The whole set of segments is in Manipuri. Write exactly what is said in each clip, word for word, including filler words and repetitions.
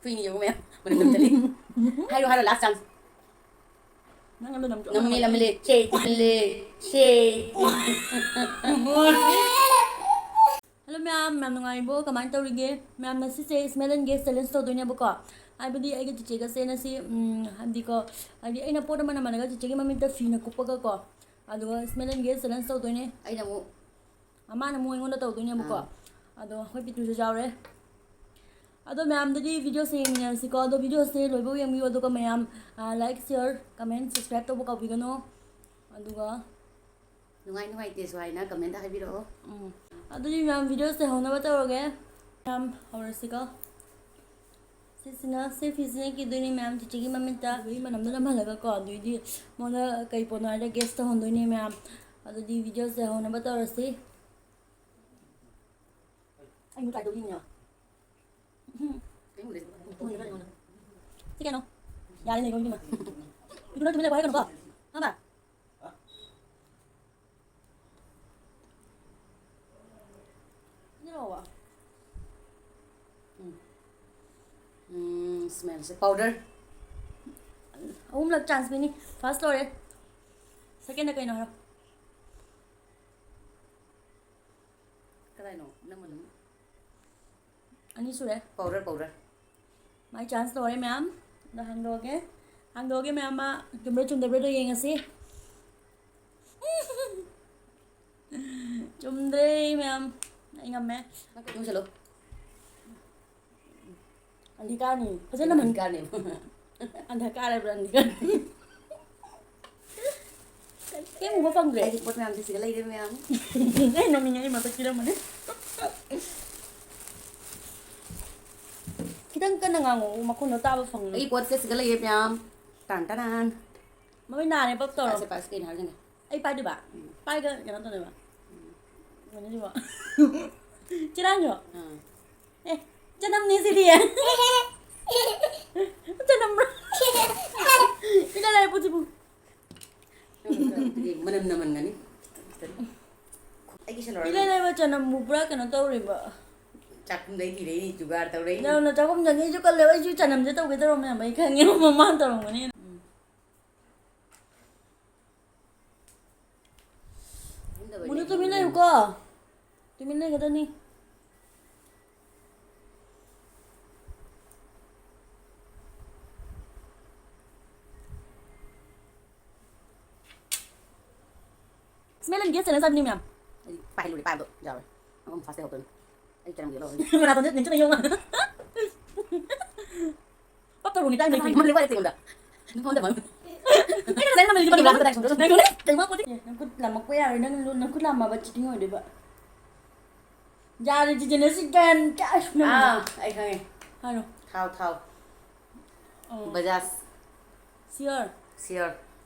ꯐꯨꯏꯅꯤ ꯌꯦꯡꯉꯨ ꯃꯌꯥꯝ꯫ ꯃꯅꯝ ꯅꯝꯊꯔꯤ꯫ ꯍꯥꯏꯔꯣ, ꯍꯥꯏꯔꯣ, last chance꯫ ꯅꯪ ꯑꯗꯨ ꯅꯝꯊꯣꯛ-, ꯅꯝꯃꯦ, ꯅꯝꯃꯦ, ꯂꯦ, ꯆꯦ, ꯂꯦ, ꯆꯦ꯫ Hello ꯃꯌꯥꯝ, ꯃꯌꯥꯝ ꯅꯨꯡꯉꯥꯏꯔꯤꯕꯣ? ꯀꯃꯥꯏꯅ ꯇꯧꯔꯤꯒꯦ? ꯃꯌꯥꯝ, ꯉꯁꯤꯁꯦ smell and gaze challenge ꯇꯧꯗꯣꯏꯅꯦꯕꯀꯣ꯫ ꯍꯥꯏꯕꯗꯤ ꯑꯩꯒ ꯆꯤꯆꯦꯒꯁꯦ ꯉꯁꯤ, ꯎꯝ, ꯍꯥꯏꯕꯗꯤꯀꯣ, ꯍꯥꯏꯗꯤ ꯑꯩꯅ ꯄꯣꯠ ꯑꯃ ꯅꯝꯍꯜꯂꯒ ꯆꯤꯆꯦꯒꯤ ꯃꯃꯤꯠꯇ ꯐꯤꯅ ꯀꯨꯞꯄꯒꯀꯣ, ꯑꯗꯨꯒ smell and gaze challenge ꯇꯧꯗꯣꯏꯅꯦ꯫ ꯑꯩꯅ ꯑꯃꯨꯛ ꯃꯥꯅ ꯑꯃꯨꯛ ꯑꯩꯉꯣꯟꯗ ꯇꯧꯗꯣꯏꯅꯦꯕꯀꯣ꯫ ꯑꯥ꯫ ꯑꯗꯣ ꯑꯩꯈꯣꯏ ꯄꯤꯇ꯭ꯔꯨꯁꯨ ꯌꯥꯎꯔꯦ꯫ ꯑꯗꯣ ꯃꯌꯥꯝꯗꯗꯤ videoꯁꯦ ꯌꯦꯡꯃꯤꯟꯅꯔꯁꯤꯀꯣ꯫ ꯑꯗꯣ videoꯁꯦ ꯂꯣꯏꯕꯧ ꯌꯦꯡꯕꯤꯌꯨ꯫ ꯑꯗꯨꯒ ꯃꯌꯥꯝ, ꯑ, like, share, comment, subscribe ꯇꯧꯕ ꯀꯥꯎꯕꯤꯒꯅꯨ꯫ ꯑꯗꯨꯒ ꯅꯨꯡꯉꯥꯏ ꯅꯨꯡꯉꯥꯏꯇꯦꯁꯨ ꯍꯥꯏꯅ comment ꯍꯥꯏꯕꯤꯔꯛꯑꯣ꯫ ꯎꯝ꯫ ꯑꯗꯨꯗꯤ ꯃꯌꯥꯝ videoꯁꯦ ꯍꯧꯅꯕ ꯇꯧꯔꯒꯦ꯫ ꯃꯌꯥꯝ ꯍꯧꯔꯁꯤꯀꯣ꯫ ꯁꯤꯁꯤꯅ, ꯁꯤ ꯐꯤꯁꯤꯅ ꯀꯤꯗꯣꯏꯅꯦ ꯃꯌꯥꯝ, ꯆꯤꯆꯦꯒꯤ ꯃꯃꯤꯠꯇ꯫ ꯑꯗꯨꯒꯤ ꯃꯅꯝꯗꯣ ꯅꯝꯍꯜꯂꯒꯀꯣ, ꯑꯗꯨꯏꯗꯤ ꯃꯉꯣꯟꯗ ꯀꯩ ꯄꯣꯠꯅꯣ ꯍꯥꯏꯔ guess ꯇꯧꯍꯟꯗꯣꯏꯅꯦ ꯃꯌꯥꯝ꯫ ꯑꯗꯨꯗꯤ videoꯁꯦ ꯍꯧꯅꯕ ꯇꯧꯔꯁꯤ꯫ ꯑꯩ ꯃꯤꯠ ꯀꯥꯏꯗꯧ ꯌꯦꯡꯉꯤꯅꯣ? ꯁꯤ ꯀꯩꯅꯣ? ꯌꯥꯔꯦ, ꯂꯩꯔꯣ, ꯏꯕꯦꯝꯃ꯫ ꯏꯕꯦꯝꯃ, ꯇꯨꯃꯤꯟ ꯂꯩꯌꯨ, ꯍꯥꯏꯒꯅꯨꯀꯣ꯫ ꯈꯪꯉꯕ? ꯁꯤꯅ ꯍꯥꯎꯕ? ꯎꯝ꯫ ꯎꯝ, smellꯁꯦ꯫ Powder꯫ ꯑꯍꯨꯝꯂꯛ chance ꯄꯤꯅꯤ꯫ First ꯂꯣꯏꯔꯦ꯫ Secondꯅ ꯀꯩꯅꯣ ꯍꯥꯏꯔꯣ꯫ ꯀꯗꯥꯏꯅꯣ? ꯅꯪ ꯃꯅꯨꯡ꯫ ꯑꯅꯤ ꯁꯨꯔꯦ꯫ Powder, powder꯫ My chance ꯂꯣꯏꯔꯦ ꯃꯌꯥꯝ꯫ ꯑꯗꯣ ꯍꯥꯡꯗꯣꯛꯑꯒꯦ꯫ ꯍꯥꯡꯗꯣꯛꯑꯒꯦ ꯃꯌꯥꯝ, ꯃꯥ ꯆꯨꯝꯕ꯭ꯔꯥ ꯆꯨꯝꯗꯕ꯭ꯔꯥꯗꯣ ꯌꯦꯡꯉꯁꯤ꯫ ꯆꯨꯝꯗ꯭ꯔꯦ ꯃꯌꯥꯝ꯫ ꯑꯩ ꯉꯝꯃꯦ꯫ ꯅꯪ ꯀꯩꯅꯣ ꯆꯠꯂꯣ꯫ ꯑꯪꯙꯤꯀꯥꯔꯅꯤ꯫ ꯐꯖꯅ ꯃꯟ-, ꯑꯪꯙꯤꯀꯥꯔꯅꯦꯕ꯫ ꯑꯪꯙꯤꯀꯥꯔ ꯍꯥꯏꯕ꯭ꯔꯥ ꯑꯪꯙꯤꯀꯥꯔ? ꯀꯩꯝ ꯎꯕ ꯐꯪꯗ꯭ꯔꯦ꯫ ꯑꯩꯒꯤ ꯄꯣꯠ ꯃꯌꯥꯝꯁꯦ ꯁꯤꯗ ꯂꯩꯔꯦ ꯃꯌꯥꯝ꯫ ꯑꯩ ꯅꯣꯛꯅꯤꯡꯉꯦ, ꯑꯩ ꯃꯁꯛ ꯊꯤꯔꯝꯃꯅꯤ꯫ ꯈꯤꯇꯪ ꯀꯟꯅ ꯉꯥꯡꯉꯣ, ꯃꯈꯣꯟꯗꯣ ꯇꯥꯕ ꯐꯪꯉꯣ꯫ ꯑꯩꯒꯤ ꯄꯣꯠꯁꯦ ꯁꯤꯗ ꯂꯩꯔꯦ ꯃꯌꯥꯝ꯫ ꯇꯥꯟ ꯇꯅꯥꯟ꯫ ꯃꯃꯤꯠ ꯅꯥꯔꯦ, ꯄꯞ ꯇꯧꯔꯣ꯫ ꯄꯥꯏꯁꯦ, ꯄꯥꯏꯁꯦ, ꯀꯩꯅꯣ ꯍꯥꯏꯔꯒꯅꯦ꯫ ꯑꯩ ꯄꯥꯏꯗꯣꯏꯕ? ꯎꯝ꯫ ꯄꯥꯏꯒ ꯀꯩꯅꯣ ꯇꯧꯗꯣꯏꯕ? ꯎꯝ꯫ ꯀꯩꯅꯣ ꯁꯤꯕꯣ? ꯆꯤꯔꯥꯡꯁꯨ? ꯑꯥ꯫ ꯑꯦ, ꯆꯅꯝꯅꯦ ꯁꯤꯗꯤ꯫ ꯆꯅꯝꯔꯣ? ꯏꯂꯥꯏ ꯂꯥꯏ ꯄꯣꯠꯁꯤꯕꯨ꯫ ꯃꯅꯝ ꯅꯝꯃꯟꯒꯅꯤ꯫ ꯑꯩꯒꯤ ꯁꯦꯂꯣꯟ ꯏꯂꯥꯏ ꯂꯥꯏꯕ ꯆꯅꯝꯕꯨ ꯄꯨꯔꯥ ꯀꯩꯅꯣ ꯇꯧꯔꯤꯕ꯫ ꯆꯥꯛꯈꯨꯝꯗꯩ ꯊꯤꯔꯛꯏꯅꯤ, ꯖꯨꯒꯥꯔ ꯇꯧꯔꯛꯏꯅꯤ꯫ ꯅꯪꯅ ꯆꯥꯛꯈꯨꯝꯗꯅꯤ, ꯑꯩꯁꯨ ꯀꯜꯂꯦꯕ, ꯑꯩꯁꯨ ꯆꯅꯝꯁꯦ ꯇꯧꯒꯦ ꯇꯧꯔꯝꯃꯦ, ꯑꯩ ꯈꯪꯉꯦꯕ ꯃꯃꯥꯅ ꯇꯧꯔꯝꯒꯅꯤ꯫ ꯎꯝ꯫ ꯃꯨꯅꯨ, ꯇꯨꯃꯤꯟ ꯂꯩꯌꯨꯀꯣ꯫ ꯇꯨꯃꯤꯟ ꯂꯩꯒꯗꯕꯅꯤ꯫ Smell and gas ꯆꯠꯅ ꯆꯠꯅꯤ ꯃꯌꯥꯝ꯫ ꯑꯩ ꯄꯥꯏꯍꯜꯂꯨꯔꯦ, ꯄꯥꯏꯕꯗꯣ ꯌꯥꯎꯔꯦ꯫ ꯑꯃꯨꯛ fast ꯇꯧꯍꯧꯗꯣꯏꯅꯤ꯫ ꯑꯩ ꯆꯅꯝꯒꯤ ꯂꯧꯔꯅꯤ꯫ ꯃꯅꯥꯇꯣꯟꯁꯦ ꯅꯤꯡꯊꯤꯅ ꯌꯣꯝꯃ꯫ ꯄꯞ ꯇꯧꯔꯨꯅꯤ ꯇꯥꯏ ꯃꯩ꯫ ꯃꯃꯜ ꯂꯨꯄꯥ ꯂꯩꯇꯦ ꯑꯩꯉꯣꯟꯗ꯫ ꯅꯪꯉꯣꯟꯗ ꯃꯃꯜ꯫ ꯑꯩꯅ ꯉꯁꯥꯏ ꯃꯃꯜ ꯂꯨꯄꯥ ꯀꯨꯟꯊ꯭ꯔꯥ ꯈꯛꯇ ꯇꯥꯏ ꯁꯣꯝꯗ꯫ ꯅꯪ ꯀꯩꯅꯣ? ꯀꯩꯅꯣ ꯄꯣꯠꯇꯤ? ꯑꯦ, ꯅꯪ ꯈꯨꯠ ꯂꯥꯝꯃꯛꯄ ꯌꯥꯔꯣꯏ꯫ ꯅꯪ ꯂꯨ-, ꯅꯪ ꯈꯨꯠ ꯂꯥꯝꯃꯕ cheating ꯑꯣꯏꯗꯣꯏꯕ꯫ ꯌꯥꯔꯦ, ꯆꯤꯆꯦ, ꯅꯁꯤ ꯒ꯭ꯌꯥꯟ ꯀꯌꯥ ꯁꯨꯅ ꯑꯥ, ꯑꯩ ꯈꯪꯉꯦ꯫ ꯍꯥꯏꯔꯣ꯫ ꯊꯥꯎ, ꯊꯥꯎ꯫ ꯑꯣ꯫ ꯕꯖꯥꯖ꯫ Sure꯫ Sure꯫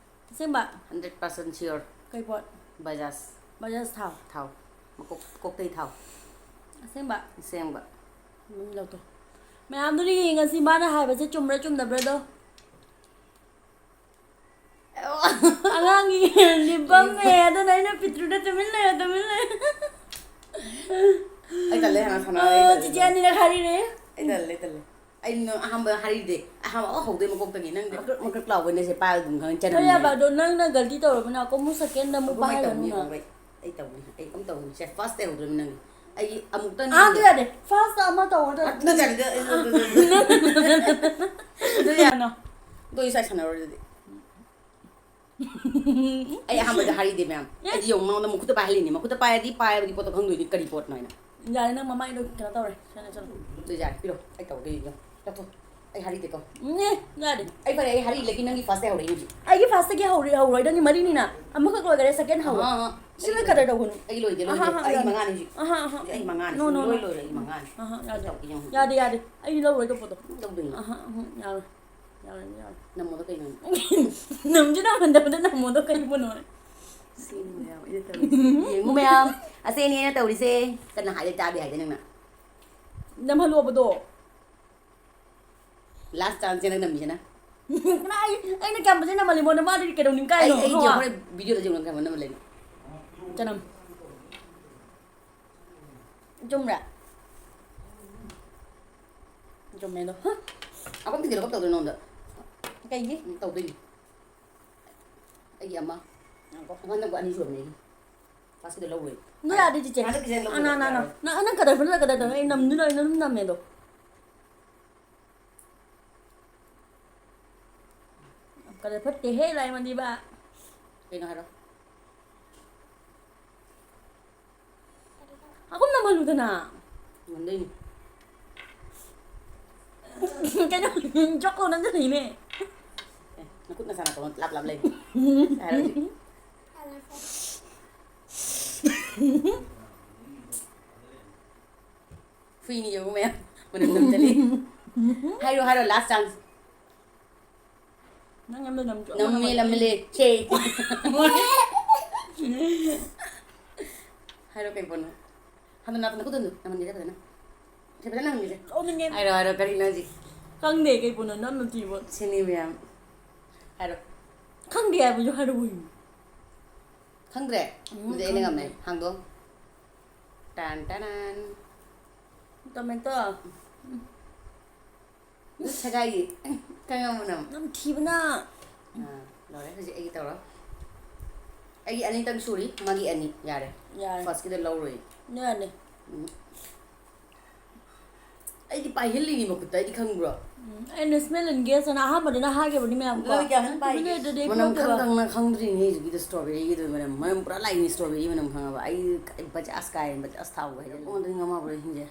ꯑꯁꯦꯡꯕ? Hundred percent sure꯫ ꯀꯩ ꯄꯣꯠ? ꯕꯖꯥꯖ꯫ ꯕꯖꯥꯖ ꯊꯥꯎ꯫ ꯊꯥꯎ꯫ ꯃꯀꯣꯛ, ꯀꯣꯛꯇꯩ ꯊꯥꯎ꯫ ꯑꯁꯦꯡꯕ? ꯑꯁꯦꯡꯕ꯫ ꯎꯝ, ꯂꯧꯊꯣꯛ꯫ ꯃꯌꯥꯝꯗꯨꯅ ꯌꯦꯡꯉꯁꯤ ꯃꯥꯅ ꯍꯥꯏꯕꯁꯦ ꯆꯨꯝꯕ꯭ꯔꯥ ꯆꯨꯝꯗꯕ꯭ꯔꯥꯗꯣ꯫ ꯑꯉꯥꯡꯒꯤ ꯂꯤꯞ ꯕꯝꯅꯦ, ꯑꯗꯨꯅ ꯑꯩꯅ ꯄꯤꯇ꯭ꯔꯨꯗ ꯇꯨꯃꯤꯟ ꯂꯩꯌꯣ, ꯇꯨꯃꯤꯟ ꯂꯩꯌꯣ꯫ ꯑꯩ ꯇꯜꯂꯦ, ꯍꯥꯟꯅ ꯁꯥꯟꯅꯔꯦ, ꯑꯩ ꯑꯣ, ꯇꯜꯂꯦ꯫ ꯆꯤꯆꯦ ꯑꯅꯤꯔꯛ ꯍꯥꯏꯔꯤꯔꯦ꯫ ꯑꯩ ꯇꯜꯂꯦ, ꯑꯩ ꯇꯜꯂꯦ꯫ ꯑꯩ ꯅ-, ꯑꯍꯥꯟꯕ ꯍꯥꯏꯔꯤꯗꯦ, ꯑꯍꯥꯟꯕ ꯍꯧꯗꯦ ꯃꯀꯣꯛꯇꯒꯤ꯫ ꯅꯪꯗꯤ ꯃꯀ꯭ꯔꯛ ꯃꯀ꯭ꯔꯛ ꯂꯥꯎꯕꯅꯦ, ꯁꯦ ꯄꯥꯏꯔ ꯑꯗꯨꯝ ꯈꯪꯉꯦ, ꯆꯅꯝꯅꯦ꯫ ꯍꯣꯏ ꯌꯥꯕ, ꯑꯗꯣ ꯅꯪꯅ ꯒꯜꯇꯤ ꯇꯧꯔꯕꯅꯤꯅ ꯑꯃꯨꯛ second ꯑꯃꯨꯛ ꯑꯗꯨꯃꯥꯏꯅ ꯇꯧꯅꯤ, ꯄꯥꯏꯍꯜꯂꯅꯨꯅ꯫ ꯈꯪꯕ꯭ꯔꯥ? ꯑꯩ ꯇꯧꯅꯤ, ꯑꯩ ꯑꯝ ꯇꯧꯅꯤ꯫ ꯁꯦ, first ꯇꯩꯍꯧꯗ꯭ꯔꯕꯅꯤ ꯅꯪꯒꯤ꯫ ꯑꯩꯒꯤ ꯑꯃꯨꯛꯇꯪ ꯑꯍꯥꯟꯕ ꯌꯦꯡꯒꯦ꯫ ꯌꯥꯗꯦ, first ꯑꯃ ꯇꯧꯒꯗꯕ꯫ ꯑ, ꯅꯠꯇꯦ, ꯅꯠꯇꯦ, ꯑꯗꯨ ꯌꯥ-, ꯀꯩꯅꯣ? ꯑꯗꯨ ꯏꯁꯥ ꯁꯥꯟꯅꯔꯣꯏ ꯑꯗꯨꯗꯤ꯫ ꯑꯩ ꯑꯍꯥꯟꯕꯗ ꯍꯥꯏꯔꯤꯗꯦ ꯃꯌꯥꯝ꯫ ꯑꯦ꯫ ꯑꯩꯗꯤ ꯌꯦꯡꯉꯨ, ꯃꯉꯣꯟꯗ ꯃꯈꯨꯠꯇ ꯄꯥꯏꯍꯜꯂꯤꯅꯦ꯫ ꯃꯈꯨꯠꯇ ꯄꯥꯏꯔꯗꯤ, ꯄꯥꯏꯔꯕꯗꯤ ꯄꯣꯠꯇꯣ ꯈꯪꯗꯣꯏꯅꯤ ꯀꯔꯤ ꯄꯣꯠꯅꯣ ꯍꯥꯏꯅ꯫ ꯌꯥꯔꯦ, ꯅꯪ ꯃꯃꯥꯏꯗꯣ ꯀꯩꯅꯣ ꯇꯧꯔꯦ꯫ ꯁꯦꯟꯅ ꯆꯠꯂꯣ꯫ ꯑꯗꯨ ꯌꯥꯔꯦ, ꯄꯤꯔꯣ꯫ ꯑꯩ ꯇꯧꯒꯦ, ꯌꯦꯡꯉꯣ꯫ ꯂꯧꯊꯣꯛ꯫ ꯑꯩ ꯍꯥꯏꯔꯤꯗꯦꯀꯣ꯫ ꯎꯝ, ꯑꯦ, ꯌꯥꯔꯦ꯫ ꯑꯩ ꯐꯔꯦ, ꯑꯩ ꯍꯥꯔꯤ ꯏꯜꯂꯒꯦ, ꯅꯪꯒꯤ first ꯇꯩ ꯍꯧꯔꯛꯏ ꯍꯧꯖꯤꯛ꯫ ꯑꯩꯒꯤ first ꯇꯒꯤ ꯍꯧꯔꯤ-, ꯍꯧꯔꯣꯏ, ꯅꯪꯒꯤ ꯃꯔꯤꯅꯤꯅ꯫ ꯑꯃꯈꯛ ꯂꯣꯏꯈꯔꯦ, second ꯍꯧꯔꯣ꯫ ꯑꯍꯥ, ꯑꯍꯥ꯫ ꯁꯤꯃ ꯀꯗꯔ ꯇꯧꯒꯅꯨ꯫ ꯑꯩ ꯂꯣꯏꯗꯦ, ꯂꯣꯏꯗꯦ꯫ ꯑꯍꯥ, ꯑꯍꯥ, ꯑꯩ ꯌꯥꯔꯦ꯫ ꯃꯉꯥꯅꯤ ꯍꯧꯖꯤꯛ꯫ ꯑꯍꯥ, ꯑꯍꯥ꯫ ꯍꯧꯖꯤꯛ ꯑꯩ ꯃꯉꯥꯅꯤ꯫ No, no, ꯁꯨꯡꯂꯣꯏ no, no꯫ ꯂꯣꯏꯔꯣꯏ, ꯑꯩ ꯃꯉꯥꯅꯤ꯫ ꯑꯍꯥ, ꯑꯩ ꯌꯥꯗꯦ꯫ ꯇꯧꯒꯦ, ꯌꯦꯡꯉꯣ꯫ ꯌꯥꯗꯦ, ꯌꯥꯗꯦ꯫ ꯑꯩ ꯂꯧꯔꯣꯏ ꯑꯗꯨ ꯄꯣꯠꯇꯣ꯫ ꯂꯧꯗꯣꯏꯅꯤ꯫ ꯑꯍꯥ, ꯑꯍꯥ, ꯌꯥꯔꯣꯏ꯫ ꯌꯥꯔꯣꯏ, ꯌꯥꯔꯣꯏ꯫ ꯅꯝꯃꯣꯗꯣ ꯀꯩꯅꯣ? ꯅꯝꯁꯨ ꯅꯝꯍꯟꯗꯕꯗ ꯅꯝꯃꯣꯗꯣ ꯀꯩꯕꯨꯅꯣ? ꯁꯤꯅꯤ ꯃꯌꯥꯝ ꯑꯩꯅ ꯇꯧꯔꯤꯁꯦ꯫ ꯌꯦꯡꯉꯨ ꯃꯌꯥꯝ, ꯑꯁꯤꯅꯤ ꯑꯩꯅ ꯇꯧꯔꯤꯁꯦ꯫ ꯀꯟꯅ ꯍꯥꯏꯗꯤ ꯇꯥꯗꯦ ꯍꯥꯏꯗꯤ ꯅꯪꯅ꯫ ꯅꯝꯍꯜꯂꯣꯕꯗꯣ꯫ Last chance ꯅꯪ ꯅꯝꯃꯤꯁꯤꯅ꯫ ꯑꯩ, ꯑꯩꯅ ꯀꯌꯥꯝ ꯐꯖꯅ ꯅꯝꯍꯜꯂꯤ ꯃꯣꯟꯗ ꯃꯥꯗꯤ ꯀꯩꯗꯧꯅꯤꯡ ꯑꯩ, ꯀꯥꯏꯅꯣ? ꯑꯩ ꯍꯣ꯫ ꯌꯦꯡꯉꯣ, ꯍꯣꯔꯦꯟ video ꯗ ꯌꯦꯡꯉꯣ ꯀꯌꯥꯝ ꯅꯝꯍꯜꯂꯤ꯫ ꯆꯅꯝ꯫ ꯆꯨꯝꯕ꯭ꯔꯥ? ꯆꯨꯝꯃꯦ ꯑꯗꯣ꯫ ꯍꯥ? ꯑꯩꯈꯣꯏ ꯊꯤꯡꯖꯤꯜꯂꯒ ꯇꯧꯗꯣꯏꯅꯣ ꯅꯉꯣꯟꯗ? ꯀꯩꯒꯤ? ꯎꯝ, ꯇꯧꯗꯣꯏꯅꯤ꯫ ꯑꯩꯒꯤ ꯑꯃ꯫ ꯉꯥꯏꯈꯣ꯫ ꯑꯩꯉꯣꯟꯗ ꯑꯅꯤ ꯁꯨꯔꯕꯅꯦ ꯑꯩꯒꯤ꯫ ꯐꯥꯔꯁꯀꯤꯗꯣ ꯂꯧꯔꯣꯏ꯫ ꯅꯣꯏ ꯌꯥꯗꯦ, ꯆꯤꯆꯦ꯫ ꯍꯟꯗꯛꯀꯤꯁꯦ ꯑꯩꯅ ꯑꯥ, ꯅ, ꯂꯧꯗꯣꯏꯅꯦ, ꯅ, ꯅ꯫ ꯌꯥꯔꯣꯏ꯫ ꯅ, ꯅꯪ ꯀꯗꯔ ꯐꯠꯇ꯭ꯔꯥ ꯀꯗꯔ ꯇꯧꯔꯦ? ꯑꯩ ꯅꯝꯗꯤ ꯅꯣꯏ ꯑꯗꯨꯝ ꯅꯝꯃꯦ ꯑꯗꯣ꯫ ꯀꯗꯔ ꯐꯠꯇꯦꯍꯦ, ꯂꯥꯏꯃꯟꯗꯤꯕ꯫ ꯀꯩꯅꯣ ꯍꯥꯏꯔꯣ꯫ ꯍꯥꯀꯨꯝ ꯅꯝꯍꯜꯂꯨꯗꯅ꯫ ꯉꯝꯗꯣꯏꯅꯤ꯫ ꯀꯩꯅꯣ, ꯖꯣꯛ ꯂꯥꯎ ꯅꯝꯖꯜꯂꯛꯏꯅꯦ꯫ ꯑꯦ, ꯅꯈꯨꯠ ꯅꯁꯥ ꯅꯥꯇꯣꯟ ꯂꯥꯞ ꯂꯥꯞ ꯂꯩ꯫ ꯍꯥꯏꯔꯣ ꯍꯧꯖꯤꯛ꯫ ꯍꯨꯏꯅꯤ ꯌꯦꯡꯉꯨ ꯃꯌꯥꯝ꯫ ꯃꯅꯝ ꯅꯝꯖꯜꯂꯤ꯫ ꯍꯥꯏꯔꯣ, ꯍꯥꯏꯔꯣ, last chance꯫ ꯅꯪ ꯅꯝꯗ ꯅꯝꯗ꯭ꯔꯣ? ꯅꯝꯃꯦ, ꯅꯝꯃꯦ, ꯁꯦ꯫ ꯍꯥꯏꯔꯣ, ꯀꯩ ꯄꯣꯠꯅꯣ? ꯍꯟꯗꯣ, ꯅꯥꯇꯣꯟꯗ ꯈꯨꯠ ꯍꯟꯗꯣ꯫ ꯅꯝꯍꯟꯒꯦꯁꯦ ꯐꯖꯅ꯫ ꯁꯦ, ꯐꯖꯅ ꯅꯝꯍꯟꯒꯦꯁꯦ꯫ ꯂꯧꯅꯤꯡꯉꯦ꯫ ꯍꯥꯏꯔꯣ, ꯍꯥꯏꯔꯣ, ꯀꯔꯤꯅꯣ ꯍꯧꯖꯤꯛ? ꯈꯪꯗꯦ, ꯀꯩ ꯄꯣꯠꯅꯣ ꯅꯝꯅ ꯊꯤꯕ꯫ ꯁꯤꯅꯤ ꯃꯌꯥꯝ꯫ ꯍꯥꯏꯔꯣ꯫ ꯈꯪꯗꯦ ꯍꯥꯏꯕꯁꯨ ꯍꯥꯏꯔꯛꯑꯣ꯫ ꯈꯪꯗ꯭ꯔꯦ? ꯎꯝ, ꯑꯗꯨꯗꯤ ꯑꯩꯅ ꯈꯪꯗꯦ꯫ ꯉꯝꯃꯦ꯫ ꯍꯥꯡꯗꯣ꯫ ꯇꯥꯟ, ꯇꯅꯥꯟ꯫ ꯇꯣꯃꯦꯇꯣ꯫ ꯁꯦꯒꯥꯏꯒꯤ꯫ ꯈꯪꯉꯕ ꯅꯪ? ꯅꯝꯊꯤꯕꯅ꯫ ꯑꯥ, ꯂꯣꯏꯔꯦ꯫ ꯍꯧꯖꯤꯛ ꯑꯩꯒꯤ ꯇꯧꯔꯣ꯫ ꯑꯩꯒꯤ ꯑꯅꯤꯇꯪ ꯁꯨꯔꯤ, ꯃꯥꯒꯤ ꯑꯅꯤ꯫ ꯌꯥꯔꯦ꯫ ꯌꯥꯔꯦ꯫ ꯐꯥꯔꯁꯀꯤꯗꯣ ꯂꯧꯔꯣꯏ꯫ ꯌꯥꯅꯤ꯫ ꯎꯝ꯫ ꯑꯩꯗꯤ ꯄꯥꯏꯍꯜꯂꯤꯅꯤ ꯃꯈꯨꯠꯇ, ꯑꯩꯗꯤ ꯈꯪꯕ꯭ꯔꯣ? ꯎꯝ, ꯑꯩꯅ smell and gas ꯑꯅ ꯑꯍꯥꯟꯕꯗꯅ ꯍꯥꯏꯈꯤꯕꯅꯤ ꯃꯌꯥꯝ ꯀꯣ꯫ ꯑꯗꯨꯗꯤ ꯀꯌꯥ ꯍꯟ ꯅꯪ ꯇꯨꯃꯤꯟ ꯄꯥꯏꯒꯦ? ꯂꯩꯗꯨꯗꯤ ꯑꯩ ꯃꯅꯝ ꯈꯪ ꯄꯣꯛꯇꯦꯕ꯫ ꯈꯪꯅ ꯈꯪꯗ꯭ꯔꯤꯅꯦ ꯍꯧꯖꯤꯛꯀꯤꯗꯣ strawberryꯒꯤꯗꯣ ꯃꯅꯝ꯫ ꯃꯅꯝ ꯄꯨꯔꯥ ꯂꯥꯛꯏꯅꯤ strawberry ꯃꯅꯝ ꯈꯪꯉꯕ? ꯑꯩ ꯕꯖꯥꯖ ꯀꯥꯏꯔꯦ, ꯕꯖꯥꯖ ꯊꯥꯎꯒ ꯍꯩꯖꯤꯜꯂꯦ꯫ ꯑꯣꯟꯗ꯭ꯔꯤꯡ ꯑꯃ ꯄꯨꯔꯥ ꯍꯤꯡꯖꯩ꯫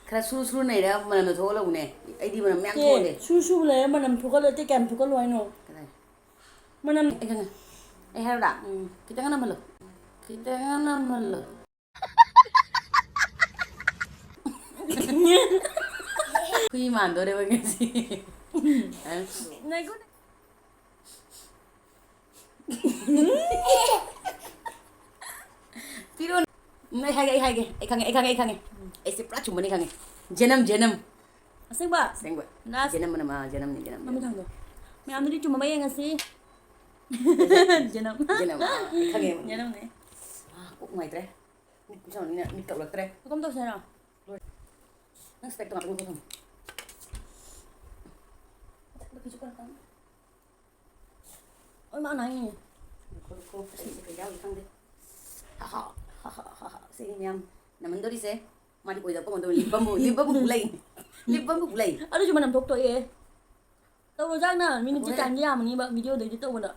ꯈꯔ ꯁꯨꯔ ꯁꯨꯔ ꯅꯩꯔꯒ ꯃꯅꯝꯗꯣ ꯊꯣꯛꯍꯜꯂꯧꯕꯅꯦ꯫ ꯑꯩꯗꯤ ꯃꯅꯝ ꯃꯌꯥꯝ ꯆꯦ, ꯊꯣꯛꯍꯜꯂꯦ꯫ ꯁꯨꯔ ꯁꯨꯔ ꯂꯩꯔ ꯃꯅꯝ ꯊꯣꯛꯍꯜꯂꯣ, ꯑꯇꯩ ꯀꯌꯥꯝ ꯊꯣꯛꯍꯜꯂꯣ ꯍꯥꯏꯅꯣ? ꯀꯗꯥꯏ? ꯃꯅꯝ ꯑꯩ ꯈꯪꯉꯦ꯫ ꯑꯩ ꯍꯥꯏꯔꯣꯔꯥ? ꯎꯝ꯫ ꯈꯤꯇꯪ ꯅꯝꯍꯜꯂꯣ꯫ ꯈꯤꯇꯪ ꯅꯝꯍꯜꯂꯣ꯫ ꯍꯨꯏ ꯃꯥꯟꯗꯣꯔꯦꯕ ꯉꯁꯤ꯫ ꯉꯥꯏꯈꯣꯅꯦ꯫ ꯄꯤꯔꯣ꯫ ꯎꯝ, ꯑꯩ ꯍꯥꯏꯒꯦ, ꯑꯩ ꯍꯥꯏꯒꯦ꯫ ꯑꯩ ꯈꯪꯉꯦ, ꯑꯩ ꯈꯪꯉꯦ, ꯑꯩ ꯈꯪꯉꯦ꯫ ꯎꯝ꯫ ꯑꯩꯁꯦ ꯄꯨꯔꯥ ꯆꯨꯝꯕꯅꯤ ꯈꯪꯉꯦ꯫ ꯖꯦꯅꯝ, ꯖꯦꯅꯝ꯫ ꯑꯁꯦꯡꯕ? ꯑꯁꯦꯡꯕ꯫ ꯂꯥꯁ꯫ ꯖꯦꯅꯝ ꯃꯅꯝ, ꯑꯥ, ꯖꯦꯅꯝꯅꯤ, ꯖꯦꯅꯝ, ꯃꯃꯤꯠ ꯖꯦꯅꯝ꯫ ꯍꯥꯡꯗꯣꯛ꯫ ꯃꯌꯥꯝꯗꯨꯗꯤ ꯆꯨꯝꯕ ꯑꯃ ꯌꯦꯡꯉꯁꯤ꯫ ꯖꯦꯅꯝ꯫ ꯖꯦꯅꯝ, ꯑꯥ, ꯑꯩ ꯈꯪꯉꯦ꯫ ꯖꯦꯅꯝꯅꯦ꯫ ꯑꯥ, ꯀꯣꯛ ꯅꯨꯡꯉꯥꯏꯇ꯭ꯔꯦ꯫ ꯃꯤꯠ ꯀꯨꯞꯁꯟꯕꯅꯤꯅ ꯃꯤꯠ ꯀꯛꯂꯛꯇ꯭ꯔꯦ꯫ ꯀꯔꯝ ꯇꯧꯁꯦ ꯍꯥꯏꯅꯣ? ꯂꯣꯏꯔꯦ꯫ ꯅꯪ ꯁ꯭ꯄꯦꯛꯇꯣ ꯉꯥꯛꯇꯪ ꯂꯧꯊꯣꯛꯈꯣ꯫ ꯃꯊꯛꯇ ꯐꯤꯁꯨ ꯈꯔ ꯀꯪꯉꯦ꯫ ꯍꯣꯏ, ꯃꯥꯅ ꯍꯥꯏꯅꯤꯡꯉꯤ꯫ ꯂꯧꯊꯣꯛ, ꯂꯧꯊꯣꯛ꯫ ꯑꯁꯤꯁꯦ ꯀꯩ ꯌꯥꯎꯔꯤ ꯈꯪꯗꯦ꯫ ꯍꯥ, ꯍꯥ, ꯍꯥ, ꯍꯥ, ꯍꯥ, ꯍꯥ꯫ ꯁꯤꯅꯤ ꯃꯌꯥꯝ ꯅꯝꯍꯟꯗꯣꯔꯤꯁꯦ꯫ ꯃꯥꯗꯤ ꯑꯣꯏꯗꯕ ꯄꯪꯉꯣꯟꯗ ꯂꯤꯞ ꯕꯝꯕꯨ, ꯂꯤꯞ ꯕꯝꯕꯨ ꯂꯩ꯫ ꯂꯤꯞ ꯕꯝꯕꯨ ꯂꯩ꯫ ꯑꯗꯨꯁꯨ ꯃꯅꯝ ꯊꯣꯛꯇꯣꯛꯑꯦ꯫ ꯇꯧꯔꯣꯖꯥꯠꯅ ꯃꯤꯅꯤꯠꯁꯦ ꯍꯣꯏ꯫ ꯇꯥꯏꯝꯗꯤ ꯌꯥꯝꯃꯅꯤꯕ ꯚꯤꯗꯤꯑꯣꯗꯩꯗꯤ ꯇꯧꯕꯗ꯫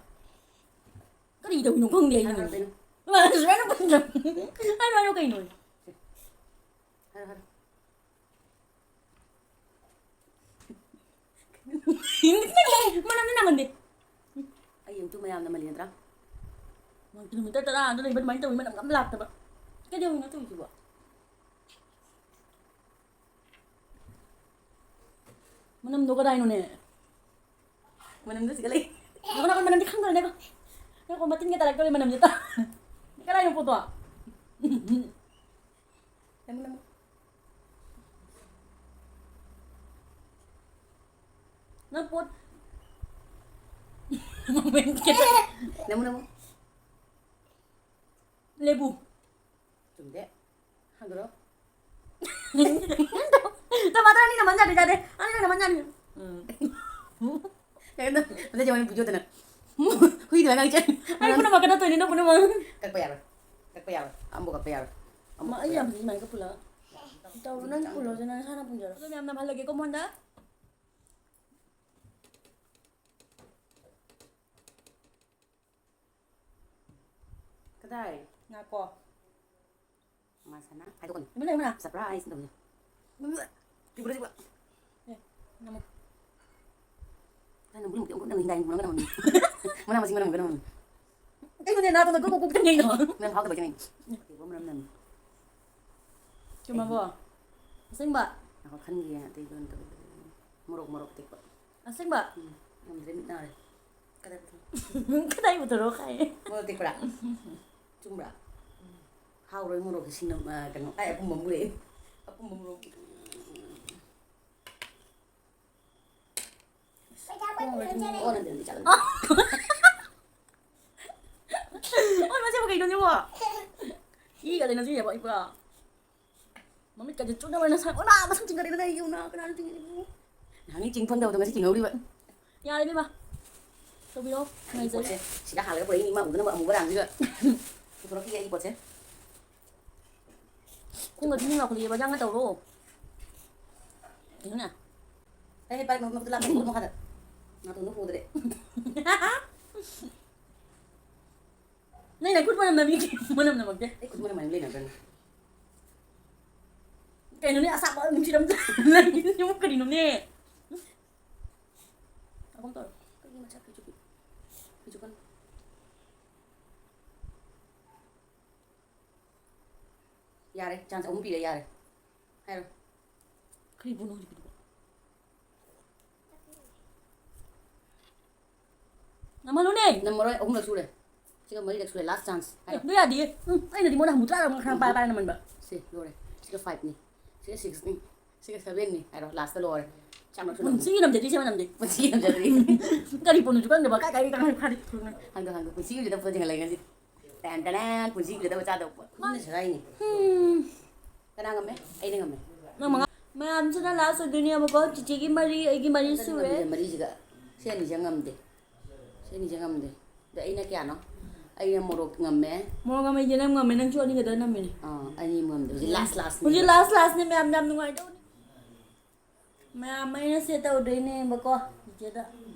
ꯀꯔꯤ ꯇꯧꯔꯤꯅꯣ ꯈꯪꯗꯦ ꯑꯩ꯫ ꯍꯥꯏꯔꯣ, ꯍꯥꯏꯔꯣ ꯀꯩꯅꯣ? ꯁꯨꯃꯥꯏꯅ ꯄꯟꯗ꯭ꯔꯣ? ꯍꯥꯏꯔꯣ, ꯍꯥꯏꯔꯣ ꯀꯩꯅꯣ? ꯍꯥꯏꯔꯣ, ꯍꯥꯏꯔꯣ꯫ ꯃꯅꯝꯗꯤ ꯅꯝꯃꯟꯗꯦ꯫ ꯑꯩ ꯑꯃꯨꯛꯇ ꯃꯌꯥꯝꯅ ꯃꯜꯂꯤ ꯅꯠꯇ꯭ꯔꯥ? ꯅꯪ ꯀꯤꯂꯣꯃꯤꯇꯔ ꯇꯔꯥ ꯑꯗꯨ ꯂꯩꯕ ꯑꯗꯨꯃꯥꯏꯅ ꯇꯧꯋꯤ, ꯃꯅꯝ ꯑꯝ ꯂꯥꯛꯇꯕ꯫ ꯀꯩꯗꯧꯔꯤꯅꯣ ꯇꯧꯔꯤꯁꯤꯕꯣ? ꯃꯅꯝꯗꯣ ꯀꯗꯥꯏꯅꯣꯅꯦ? ꯃꯅꯝꯗꯣ ꯁꯤꯗ ꯂꯩ꯫ ꯉꯥꯏꯈꯣ, ꯉꯥꯏꯈꯣ, ꯃꯅꯝꯗꯤ ꯈꯪꯗ꯭ꯔꯦ, ꯉꯥꯏꯈꯣ꯫ ꯉꯥꯏꯈꯣ, ꯃꯇꯤꯟꯒ ꯇꯥꯔꯛꯇꯧꯔꯦ ꯃꯅꯝꯁꯦ꯫ ꯀꯗꯥꯏꯅꯣ ꯄꯣꯠꯇꯣ? ꯅꯪ, ꯅꯪ꯫ ꯅꯪ ꯄꯣꯠ ꯅꯃꯨ, ꯅꯃꯨ꯫ ꯂꯦꯕꯨ꯫ ꯆꯨꯝꯗꯦ꯫ ꯍꯥꯡꯗꯣꯔꯛꯑꯣ꯫ ꯇꯃꯥꯇꯔ ꯑꯅꯤ ꯅꯃꯟ ꯌꯥꯗꯦ, ꯌꯥꯗꯦ꯫ ꯑꯅꯤ ꯅꯃꯟ ꯌꯥꯅꯤ꯫ ꯎꯝ꯫ ꯀꯩꯅꯣ, ꯑꯗꯨꯗꯤ ꯃꯣꯏ ꯚꯤꯗꯤꯑꯣꯗꯅ꯫ ꯍꯨꯏꯗꯨꯃꯥꯏꯅ ꯉꯥꯡꯉꯛꯑꯦ꯫ ꯑꯩ ꯄꯨꯝꯅꯃꯛ ꯀꯩꯅꯣ ꯇꯧꯔꯤꯅꯤ, ꯅꯪ ꯄꯨꯝꯅꯃꯛ꯫ ꯀꯛꯄ ꯌꯥꯔꯣꯏ꯫ ꯀꯛꯄ ꯌꯥꯔꯣꯏ꯫ ꯑꯃꯕꯨ ꯀꯛꯄ ꯌꯥꯔꯣꯏ꯫ ꯑꯃ, ꯑꯩ ꯌꯥꯝ ꯐꯖꯅ ꯀꯛꯄ ꯌꯥꯔꯣꯏ꯫ ꯇꯧꯔꯣ, ꯅꯪ ꯄꯨꯜꯂꯣꯁꯦ, ꯅꯪ ꯅꯁꯥꯅ ꯄꯨꯟꯖꯔꯣ꯫ ꯑꯗꯨ ꯃꯌꯥꯝ ꯅꯝꯍꯜꯂꯒꯦꯀꯣ ꯃꯉꯣꯟꯗ꯫ ꯀꯗꯥꯏ? ꯉꯥꯏꯈꯣ꯫ ꯃꯥ ꯁꯅꯥ ꯍꯥꯏꯗꯣꯛꯀꯅꯨ꯫ ꯏꯃꯥ ꯂꯩꯃ꯫ Surprise ꯇꯧꯅꯤ꯫ ꯏꯃꯥ꯫ ꯀꯤꯕ꯭ꯔꯥ ꯁꯤꯕꯣ? ꯑꯦ, ꯅꯝꯃꯣ꯫ ꯅꯪ ꯅꯝꯕꯨ ꯅꯝꯕꯨ ꯑꯃꯨꯛ ꯅꯝꯃꯤ ꯍꯤꯗꯥꯛ ꯃꯅꯝꯒ ꯅꯝꯃꯤ꯫ ꯃꯅꯥ ꯃꯁꯤꯡ ꯃꯅꯝꯒ ꯅꯝꯃꯤ꯫ ꯀꯩꯅꯣꯅꯦ, ꯅꯥꯇꯣꯟꯗ ꯒꯨꯛ ꯒꯨꯛ ꯒꯨꯛ ꯀꯩꯅꯣ? ꯅꯪ ꯍꯥꯎꯇꯕ ꯀꯩꯅꯣ? ꯀꯤꯕ꯭ꯔꯥ ꯃꯅꯝ ꯅꯝꯃꯤ꯫ ꯆꯨꯝꯃꯕꯣ? ꯑꯁꯦꯡꯕ? ꯉꯥꯏꯈꯣ ꯈꯟꯒꯤꯒꯦ ꯑꯇꯩ ꯂꯣꯟ ꯇꯧꯕꯗ꯫ ꯃꯣꯔꯣꯛ, ꯃꯣꯔꯣꯛ ꯑꯇꯦꯛꯄ꯫ ꯑꯁꯦꯡꯕ? ꯎꯝ, ꯉꯝꯗ꯭ꯔꯦ, ꯃꯤꯠ ꯅꯥꯔꯦ꯫ ꯀꯗꯥꯏ ꯄꯨꯊꯣꯛ-, ꯀꯗꯥꯏ ꯄꯨꯊꯣꯔꯛꯑꯣ ꯍꯥꯏ? ꯃꯣꯔꯣꯛ ꯑꯇꯦꯛꯄꯔꯥ? ꯆꯨꯝꯕ꯭ꯔꯥ? ꯆꯨꯝ-, ꯆꯨꯝꯕ꯭ꯔꯥ? ꯎꯝ꯫ ꯍꯥꯎꯔꯣꯏ ꯃꯣꯔꯣꯛꯁꯦ ꯁꯤꯡꯅ-, ꯑ, ꯀꯩꯅꯣ, ꯑꯩ ꯑꯄꯨꯝꯕ ꯑꯃ ꯄꯨꯔꯛꯑꯦ꯫ ꯑꯄꯨꯝꯕ ꯃꯣꯔꯣꯛ꯫ ꯑꯣ, ꯅꯪꯗꯤ ꯆꯥꯒꯅꯨ꯫ ꯑꯣ, ꯃꯁꯤꯕꯨ ꯀꯩꯅꯣꯅꯦꯕꯣ? ꯏꯒ ꯂꯩꯅꯗ꯭ꯔꯤꯅꯦꯕ ꯑꯩ ꯄꯨꯔꯥ꯫ ꯃꯤꯠꯀꯁꯦ ꯆꯨꯅꯕ ꯅꯁꯥ, ꯑꯣꯅꯥ ꯃꯁꯛ ꯆꯤꯡꯈꯠꯂꯛꯏꯗꯅ ꯑꯩꯒꯤ ꯎꯅꯥ ꯀꯅꯥꯅ ꯆꯤꯡꯈꯠꯂꯤꯅꯣ? ꯅꯍꯥꯟꯒꯩ ꯆꯤꯡ ꯐꯪꯗꯕꯗꯣ ꯉꯁꯤ ꯆꯤꯡꯍꯧꯔꯤꯕ꯫ ꯌꯥꯔꯦ ꯏꯕꯦꯝꯃ, ꯇꯧꯕꯤꯔꯣ, ꯅꯨꯡꯉꯥꯏꯖꯔꯦ꯫ ꯄꯣꯠꯁꯦ ꯁꯤꯗ ꯍꯥꯜꯂꯒ ꯄꯨꯔꯛꯏꯅꯤ, ꯏꯃꯥ ꯎꯗꯅꯕ ꯑꯃꯨꯕ ꯔꯥꯡꯁꯤꯒ꯫ ꯄꯨꯊꯣꯔꯛꯈꯤꯒꯦ ꯑꯩꯒꯤ ꯄꯣꯠꯁꯦ꯫ ꯈꯣꯡꯒ ꯊꯤꯟ ꯂꯥꯎꯈꯠꯂꯛꯑꯦꯕ, ꯌꯥꯡꯅ ꯇꯧꯔꯣ꯫ ꯀꯩꯅꯣꯅꯦ? ꯑꯩ ꯄꯥꯏ ꯃꯈꯨꯠ ꯂꯥꯛꯄ ꯃꯈꯨꯠ ꯃꯈꯥꯗ꯫ ꯅꯥꯇꯣꯟꯗꯣ ꯄꯨꯗ꯭ꯔꯦ꯫ ꯅꯪ ꯅꯈꯨꯠ ꯃꯅꯝ ꯅꯝꯃꯤ, ꯃꯅꯝ ꯅꯝꯃꯛꯇꯦ꯫ ꯑꯩ ꯈꯨꯠ ꯃꯅꯝ ꯃꯅꯝ ꯂꯩꯅꯕ꯭ꯔꯅꯦ? ꯀꯩꯅꯣꯅꯦ, ꯑꯁꯥꯕ ꯅꯨꯡꯁꯤꯠ ꯑꯝꯇ ꯅꯪꯒꯤꯁꯤꯕꯨ ꯀꯔꯤꯅꯣꯅꯦ? ꯑꯍꯨꯝ ꯇꯧꯔꯣ꯫ ꯀꯩꯒꯤ ꯃꯆꯥ ꯐꯤꯖꯨ-, ꯐꯤꯖꯨ ꯀꯟ-, ꯌꯥꯔꯦ, chance ꯑꯍꯨꯝ ꯄꯤꯔꯦ, ꯌꯥꯔꯦ꯫ ꯍꯥꯏꯔꯣ꯫ ꯀꯔꯤ ꯄꯣꯠꯅꯣ ꯍꯧꯖꯤꯛꯀꯤꯗꯨꯕꯣ? ꯅꯝꯍꯜꯂꯨꯅꯦ! ꯅꯝꯃꯔꯣꯏ, ꯑꯍꯨꯝꯂꯛ ꯁꯨꯔꯦ꯫ ꯁꯤꯒ ꯃꯔꯤꯔꯛ ꯁꯨꯔꯦ, last chance꯫ ꯑꯦ, ꯍꯥꯏꯔꯣ꯫ ꯑꯗꯨ ꯌꯥꯗꯤꯌꯦ꯫ ꯎꯝ, ꯑꯩꯅꯗꯤ ꯃꯉꯣꯟꯗ ꯍꯪꯕ ꯇꯔꯥꯔꯛ ꯈꯔ ꯄꯥꯏ ꯄꯥꯏꯔ ꯅꯝꯍꯟꯕ꯫ ꯁꯤ, ꯂꯣꯏꯔꯦ꯫ ꯁꯤꯒ fiveꯅꯤ꯫ ꯁꯤꯒ sixꯅꯤ꯫ ꯁꯤꯒ sevenꯅꯤ꯫ ꯍꯥꯏꯔꯣ, lastꯇ ꯂꯣꯏꯔꯦ꯫ ꯆꯥꯝꯃꯛꯁꯨ ꯅꯝꯗꯦ꯫ ꯄꯨꯟꯁꯤꯒꯤ ꯅꯝꯖꯗ꯭ꯔꯤ, ꯁꯤꯃ ꯅꯝꯗꯦ꯫ ꯄꯨꯟꯁꯤꯒꯤ ꯅꯝꯖꯗ꯭ꯔꯤ꯫ ꯀꯔꯤ ꯄꯣꯠꯅꯣꯁꯨ ꯈꯪꯗꯕ, ꯀꯥꯏ ꯀꯥꯏꯗꯒꯤ ꯀꯥꯏ ꯐꯥꯔꯤ ꯈꯪꯗꯦ꯫ ꯍꯪꯗꯣ, ꯍꯪꯗꯣ꯫ ꯄꯨꯟꯁꯤꯒꯤ ꯑꯝꯇ ꯄꯣꯠ ꯊꯦꯡꯅꯍꯜꯂꯦ ꯉꯁꯤꯗꯤ꯫ ꯇꯦꯟ ꯇꯦꯔꯦꯟ, ꯄꯨꯟꯁꯤꯒꯤ ꯎꯅꯗꯕ ꯆꯥꯗꯕ ꯄꯣꯠ꯫ ꯃꯤꯅ ꯁꯦꯒꯥꯏꯅꯤ꯫ ꯍꯝ꯫ ꯀꯅꯥ ꯉꯝꯃꯦ? ꯑꯩꯅ ꯉꯝꯃꯦ꯫ ꯅꯪ ꯃꯉꯥ꯫ ꯃꯌꯥꯝꯁꯤꯅ last ꯑꯣꯏꯗꯣꯏꯅꯦꯕꯀꯣ꯫ ꯆꯤꯆꯦꯒꯤ ꯃꯔꯤ, ꯑꯩꯒꯤ ꯃꯔꯤ ꯁꯨꯔꯦ꯫ ꯉꯝꯃꯤꯁꯦ ꯃꯔꯤꯁꯤꯒ꯫ ꯁꯤ ꯑꯅꯤꯁꯦ ꯉꯝꯗꯦ꯫ ꯁꯤ ꯑꯅꯤꯁꯦ ꯉꯝꯗꯦ꯫ ꯑꯗ ꯑꯩꯅ ꯀꯌꯥꯅꯣ? ꯑꯩꯅ ꯃꯣꯔꯣꯛ ꯉꯝꯃꯦ꯫ ꯃꯣꯔꯣꯛ ꯉꯝꯃꯦ, ꯌꯦꯅꯝ ꯉꯝꯃꯦ, ꯅꯪꯁꯨ ꯑꯅꯤ ꯈꯛꯇ ꯅꯝꯃꯤꯅꯦ꯫ ꯑꯥ, ꯑꯅꯤ ꯉꯝꯗꯦ꯫ ꯍꯧꯖꯤꯛ last, lastꯅꯦ꯫ ꯍꯧꯖꯤꯛ last, lastꯅꯦ ꯃꯌꯥꯝ, ꯌꯥꯝ ꯅꯨꯡꯉꯥꯏꯇꯧꯅꯤ꯫ ꯃꯌꯥꯝ ꯑꯩꯅ ꯁꯦ ꯇꯧꯗꯣꯏꯅꯦꯕꯀꯣ, ꯆꯤꯆꯦꯗ꯫